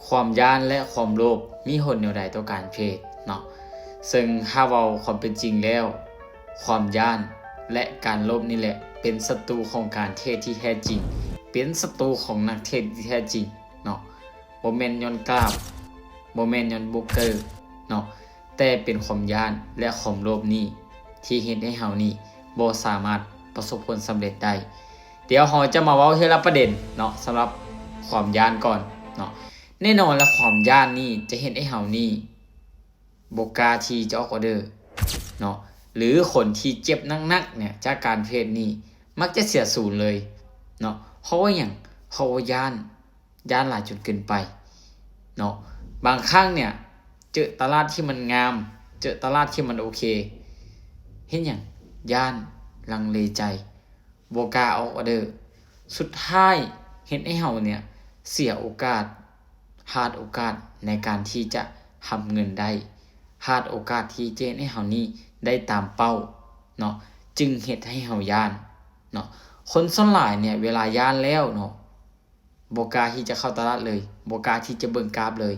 ຄວາມຢ້ານ ແລະ ຄວາມໂລບມີຜົນແນວໃດຕໍ່ການເທຣດເນາະ? ເຊິ່ງຖ້າເວົ້າຄວາມເປັນຈິງແລ້ວ, ຄວາມຢ້ານ ແລະ ການໂລບນີ້ແຫຼະ ເປັນສັດຕູຂອງການເທຣດທີ່ແທ້ຈິງ, ເປັນສັດຕູຂອງນັກເທຣດທີ່ແທ້ຈິງເນາະ. ບໍ່ແມ່ນຍ້ອນກຣາບ, ບໍ່ແມ່ນຍ້ອນໂບຣກເກີເນາະ, ແຕ່ເປັນຄວາມຢ້ານ ແລະ ຄວາມໂລບນີ້ ທີ່ເຮັດໃຫ້ເຮົານີ້ບໍ່ສາມາດປະສົບຜົນສຳເລັດໄດ້. ດຽວເຮົາຈະມາເວົ້າເທື່ອລະປະເດັນເນາະ, ສຳລັບຄວາມຢ້ານກ່ອນເນາະ. ແນ່ນອນລະ ຄວາມຢ້ານນີ້ຈະເຮັດໃຫ້ເຮົານີ້ບໍ່ກ້າທີ່ຈະອອກອອເດີເນາະ, ຫຼື ຄົນທີ່ເຈັບໜັກໆເນຍ ຈາກການເທຣດນີ້ ມັກຈະເສຍສູນເລີຍເນາະ. ເພາະວ່າຫຍັງ? ເພາະວ່າຢ້ານ, ຢ້ານຫຼາຍຈົນເກີນໄປເນາະ. ບາງຄັ້ງເນຍ ເຈີຕະຫຼາດທີ່ມັນງາມ, ເຈີຕະຫຼາດທີ່ມັນໂອເຄ, ເຮັດຫຍັງ? ຢ້ານ, ລັງເລໃຈ, ບໍ່ກ້າອອກອອເດີ. ສຸດທ້າຍເຮັດໃຫ້ເຮົາເນຍເສຍໂອກາດ, ພາດໂອກາດໃນການທີ່ຈະທຳເງິນໄດ້, ພາດໂອກາດທີ່ຈະເຮັດໃຫ້ເຮົານີ້ໄດ້ຕາມເປົ້າເນາະ, ຈຶ່ງເຮັດໃຫ້ເຮົາຢ້ານເນາະ. ຄົນສ່ວນຫຼາຍເນຍ ເວລາຢ້ານແລ້ວເນາະ ບໍ່ກ້າທີ່ຈະເຂົ້າຕະຫຼາດເລີຍ, ບໍ່ກ້າທີ່ຈະເບິ່ງກາບເລີຍ,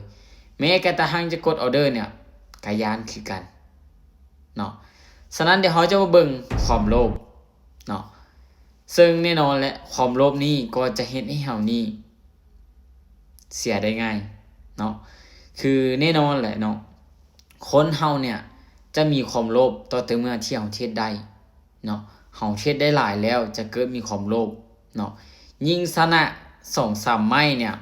ແມ້ກະທັ້ງຈະກົດອອເດີເນຍ ກະຢ້ານຄືກັນເນາະ. ສະນັ້ນ ດຽວເຮົາຈະມາເບິ່ງຄວາມໂລບເນາະ. ເຊິ່ງແນ່ນອນແຫຼະ ຄວາມໂລບນີ້ກໍຈະເຮັດໃຫ້ເຮົານີ້ເສຍໄດ້ງ່າຍເນາະ. ຄືແນ່ນອນແຫຼະເນາະ ຄົນເຮົາເນຍຈະມີຄວາມໂລບຕໍ່ແຕ່ເມື່ອທີ່ເຮົາເທຣດໄດ້ເນາະ. ເຮົາເທຣດໄດ້ຫຼາຍແລ້ວຈະເກີດມີຄວາມໂລບເນາະ. ຍິ່ງຊະນະສອງສາມໄມ້ເນຍ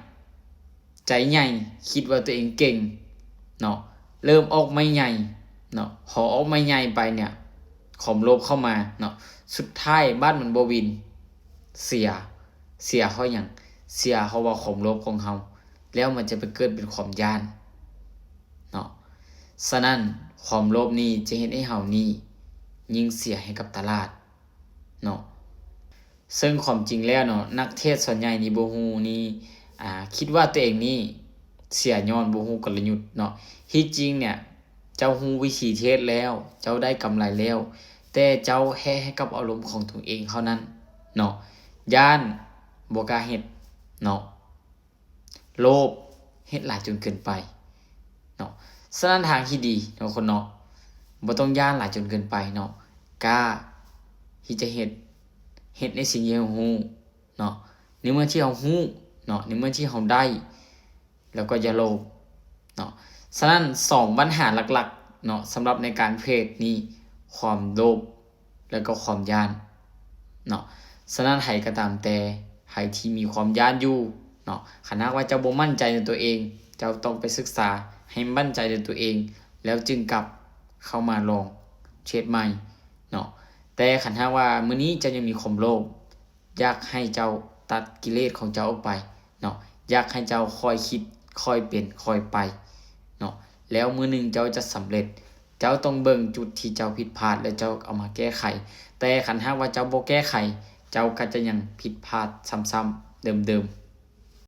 ໃຈໃຫຍ່ ຄິດວ່າຕົວເອງເກັ່ງເນາະ, ເລີ່ມອອກໄມ້ໃຫຍ່ເນາະ. ພໍອອກໄມ້ໃຫຍ່ໄປເນຍ ຄວາມໂລບເຂົ້າມາເນາະ, ສຸດທ້າຍບາດມັນບໍ່ວິນ, ເສຍ. ເສຍເພາະຫຍັງ? ເສຍເພາະວ່າຄວາມໂລບຂອງເຮົາ, ແລ້ວມັນຈະໄປເກີດເປັນຄວາມຢ້ານເນາະ. ສະນັ້ນ ຄວາມໂລບນີ້ຈະເຮັດໃຫ້ເຮົານີ້ຍິ່ງເສຍໃຫ້ກັບຕະຫຼາດເນາະ. ເຊິ່ງຄວາມຈິງແລ້ວເນາະ ນັກເທຣດສ່ວນໃຫຍ່ນີ້ບໍ່ຮູ້ນີ້ ອາ ຄິດວ່າຕົວເອງນີ້ເສຍຍ້ອນບໍ່ຮູ້ກົນລະຍຸດເນາະ. ທີ່ຈິງເນຍ ເຈົ້າຮູ້ວິທີເທຣດແລ້ວ, ເຈົ້າໄດ້ກຳໄລແລ້ວ, ແຕ່ເຈົ້າແພ້ໃຫ້ກັບອາລົມຂອງຕົວເອງເທົ່ານັ້ນເນາະ. ຢ້ານ, ບໍ່ກ້າເຮັດເນາະ. ໂລບ, ເຮັດຫຼາຍຈົນເກີນໄປເນາະ. ສະນັ້ນ ທາງທີ່ດີເນາະ ຄົນເນາະ ບໍ່ຕ້ອງຢ້ານຫຼາຍຈົນເກີນໄປເນາະ, ກ້າທີ່ຈະເຮັດ, ເຮັດໃນສິ່ງທີ່ເຮົາຮູ້ເນາະ. ໃນເມື່ອທີ່ເຮົາຮູ້ເນາະ, ໃນເມື່ອທີ່ເຮົາໄດ້ ແລ້ວກໍຢ່າໂລບເນາະ. ສະນັ້ນ ສອງບັນຫາຫຼັກໆເນາະ ສຳລັບໃນການເທຣດນີ້ ຄວາມໂລບ ແລ້ວກໍຄວາມຢ້ານເນາະ. ສະນັ້ນ ໃຜກໍຕາມແຕ່ ໃຜທີ່ມີຄວາມຢ້ານຢູ່ເນາະ, ຄັນຫາກວ່າເຈົ້າບໍ່ໝັ້ນໃຈໃນຕົວເອງ, ເຈົ້າຕ້ອງໄປສຶກສາໃຫ້ໝັ້ນໃຈໃນຕົວເອງ ແລ້ວຈຶ່ງກັບເຂົ້າມາລອງເທຣດໃໝ່ເນາະ. ແຕ່ຄັນຫາກວ່າມື້ນີ້ເຈົ້າຍັງມີຄວາມໂລບ, ຢາກໃຫ້ເຈົ້າຕັດກິເລດຂອງເຈົ້າອອກໄປເນາະ, ຢາກໃຫ້ເຈົ້າຄ່ອຍຄິດ, ຄ່ອຍເປັນ, ຄ່ອຍໄປເນາະ, ແລ້ວມື້ໜຶ່ງເຈົ້າຈະສຳເລັດ. ເຈົ້າຕ້ອງເບິ່ງຈຸດທີ່ເຈົ້າຜິດພາດ ແລະ ເຈົ້າເອົາມາແກ້ໄຂ. ແຕ່ຄັນຫາກວ່າເຈົ້າບໍ່ແກ້ໄຂ, ເຈົ້າກໍຈະຍັງຜິດພາດຊ້ຳໆເດີມ